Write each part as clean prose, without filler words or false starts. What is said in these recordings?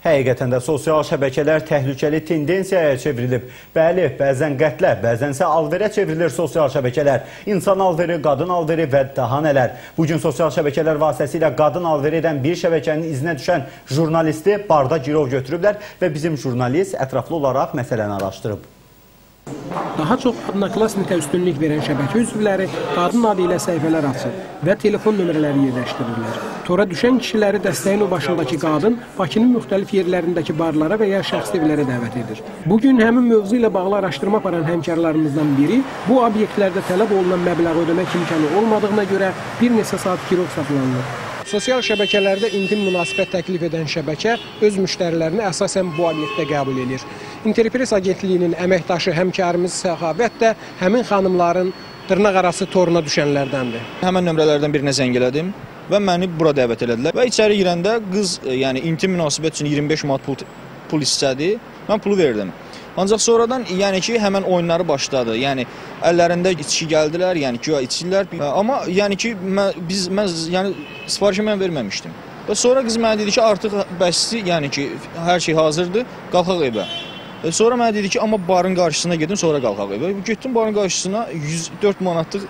Həqiqətən də sosial şəbəkələr təhlükəli tendensiyaya çevrilib. Bəli, bəzən qətlə, bəzənsə alverə çevrilir sosial şəbəkələr. İnsan alveri, qadın alveri və daha nələr. Bugün sosial şəbəkələr vasitəsilə qadın alveri edən bir şəbəkənin izinə düşən jurnalisti barda girov götürüblər və bizim jurnalist ətraflı olaraq məsələni araşdırıb. Daha çox Odnoklassnika üstünlük verən şəbəkə üzvləri qadın adı ilə səhifələr açır və telefon nömrələri yerləşdirirlər. Tora düşən kişiləri dəstəyin o başındakı qadın Bakının müxtəlif yerlərindəki barlara və ya şəxsi evlərə dəvət edir. Bugün həmin mövzu ilə bağlı araşdırma aparan həmkarlarımızdan biri bu obyektlərdə tələb olunan məbləği ödəmək imkanı olmadığına görə bir neçə saat girov saxlanılır. Sosial şəbəkələrdə intim münasibət təklif edən şəbəkə öz müştərilərini əsasən bu obyektdə qəbul edir. Interpress agentliyinin əməkdaşı həmkarımız Səxavət də həmin xanımların dırnaq arası toruna düşənlərdəndir. Həmən nömrələrdən birinə zəng elədim və məni bura dəvət elədilər. Və içəri girəndə qız, yəni intim münasibət üçün 25 manat pul istədi, mən pulu verdim. Ancaq sonradan, yəni ki, həmən oyunları başladı. Yəni əllərində içki gəldilər, yəni güya içirlər. Amma yəni ki, mən yəni sifarişi mən verməmişdim. Və sonra qız mənə dedi ki, artıq bəsdir, yəni ki, hər şey hazırdır, qalxaq evə. Sonra mənə dedi ki, amma barın qarşısına gedin, sonra qalxaq evə. Getdim barın qarşısına 104 manatlıq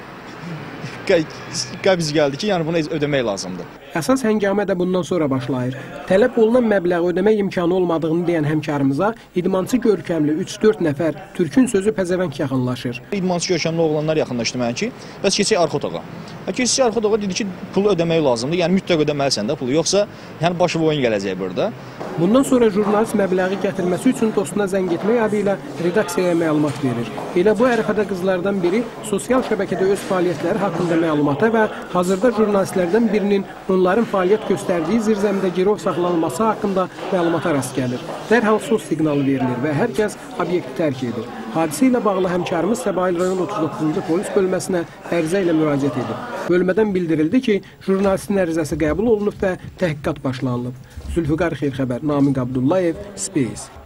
qəbz gəldi ki, yəni bunu ödəmək lazımdır. Əsas həngamə də bundan sonra başlayır. Tələb olunan məbləği ödəmək imkanı olmadığını deyən həmkarımıza idmançı görkəmli 3-4 nəfər türkün sözü pəzəvənk yaxınlaşır. İdmançı görkəmli oğlanlar yaxınlaşdı mənə ki, bəs keçək arxa otağa. Keçək arxa otağa dedi ki, pulu ödəmək lazımdır, yəni mütləq ödəməlisən də pulu, yoxsa yəni başı oyun gələcək burada. Bundan sonra jurnalist məbləği gətirməsi üçün dostuna zəng etmək adı ilə redaksiyaya məlumat verir. Elə bu ərəfədə qızlardan biri sosial şəbəkədə öz fəaliyyətləri haqqında məlumata və hazırda jurnalistlərdən birinin onların fəaliyyət göstərdiyi zirzəmidə girov saxlanılması haqqında məlumata rast gəlir. Dərhal sos siqnalı verilir və hər kəs obyekti tərk edir. Hadisə ilə bağlı həmkarımız Səbail rayon 39-cu polis bölməsinə ərizə ilə müraciət edib. Bölmədən bildirildi ki, jurnalistin ərizəsi qəbul olunub və təhqiqat başlanılıb. Zülfüqar Xeyirxəbər, Namiq Abdullayev, Space.